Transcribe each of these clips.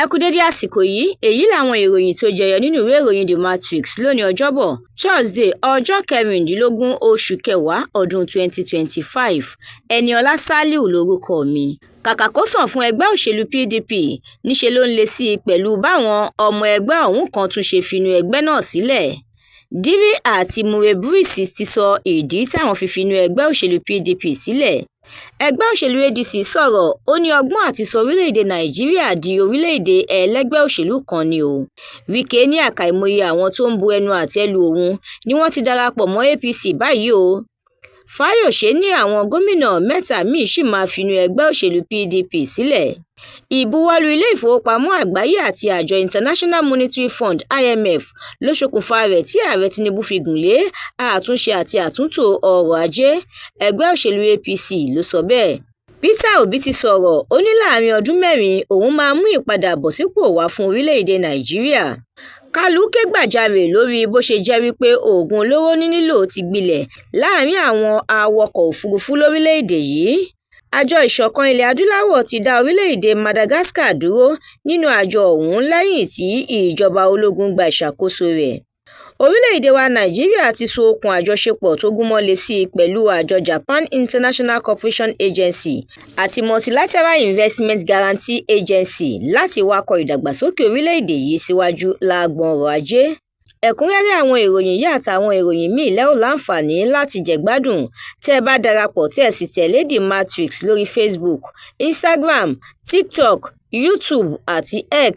Ẹ kú dédé àsìkò yìí. Èyí làwọn ìròyìn tó jẹyọ nínú ìwé ìròyìn The Matrix lónìí Ọjọ́bọ̀, Thursday, ọjọ́ 16 oṣù kẹwàá ọdún 2025. Ẹniọlá Sálíù lórúkọ mi. Kàkà kó sàn fún ẹgbẹ́ òṣèlú PDP, níṣẹ́ ló ń le sí i pẹ̀lú báwọn ọmọ ẹgbẹ́ ọ̀hún kan tún ṣe finú ẹgbẹ́ náà sílẹ̀. Dírí àti Murebruis ti sọ ìdí táwọn fi finú ẹgbẹ́ òṣèlú PDP sílẹ̀. Ẹgbẹ́ òṣèlú ADC sọ̀rọ̀, ó ní ọgbọ́n àti sọ orílẹ̀-èdè Nàìjíríà di orílẹ̀-èdè ẹlẹ́gbẹ́ òṣèlú kan ni o. Wike ní àkàìmọye àwọn tó ń bu ẹnu àtẹ́ lu òun ni wọ́n ti darapọ̀ mọ́ APC báyìí o. Fáyọ̀ṣe ní àwọn gómìnà mẹ́ta míì sì máa finú ẹgbẹ́ òṣèlú PDP sílẹ̀. Ìbuwọ́lù Ilé Ìfowópamọ́ Àgbáyé àti àjọ International Monetary Fund IMF ló ṣokùnfà rẹ̀ tí Ààrẹ Tinubu fi gùn lé àtúnṣe àti àtúntò ọrọ̀ ajé. Ẹgbẹ́ òṣèlú APC ló sọ bẹ́ẹ̀. Peter Obi ti sọ̀rọ̀, ó ní láàrin ọdún 4 òun máa mú ìpadàbọ̀sípò wá fún orílẹ̀-èdè Nàìjíríà. Kálù ké gbàjarè lórí bó ṣe jẹ́ wípé oògùn olóró nínílò ti gbilẹ̀ láàrin àwọn awakọ̀ òfurufú lórílẹ̀-èdè yìí. Àjọ Ìṣọ̀kan Ilẹ̀ Adúláwọ̀ ti dá orílẹ̀-èdè Madagascar dúró nínú àjọ ọ̀hún lẹ́yìn tí ìjọba ológun gba ìṣàkóso rẹ̀. Orílẹ̀-èdè wa Nàìjíríà ti so okùn àjọṣepọ̀ tó gúnmọ́ sí i pẹ̀lú àjọ Japan International Cooperation Agency àti Multilateral Investment Guarantee Agency láti wakọ̀ ìdàgbàsókè orílẹ̀-èdè yìí síwájú lágbọn ọrọ̀ ajé. Ẹ̀kúnrẹ́rẹ́ àwọn ìròyìn yìí àtàwọn ìròyìn míì lẹ́ ó láǹfààní láti jẹ̀gbádùn tẹ́ ẹ bá darapọ̀ tẹ́ ẹ sì tẹ̀lé The Matrix lórí Facebook, Instagram, TikTok, YouTube àti X.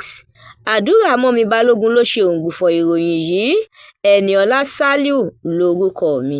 Àdúrà Mọ́mì Balógun ló ṣe òǹgbùfọ̀ ìròyìn yìí. Ẹniọlá Sálíù lórúkọ mi.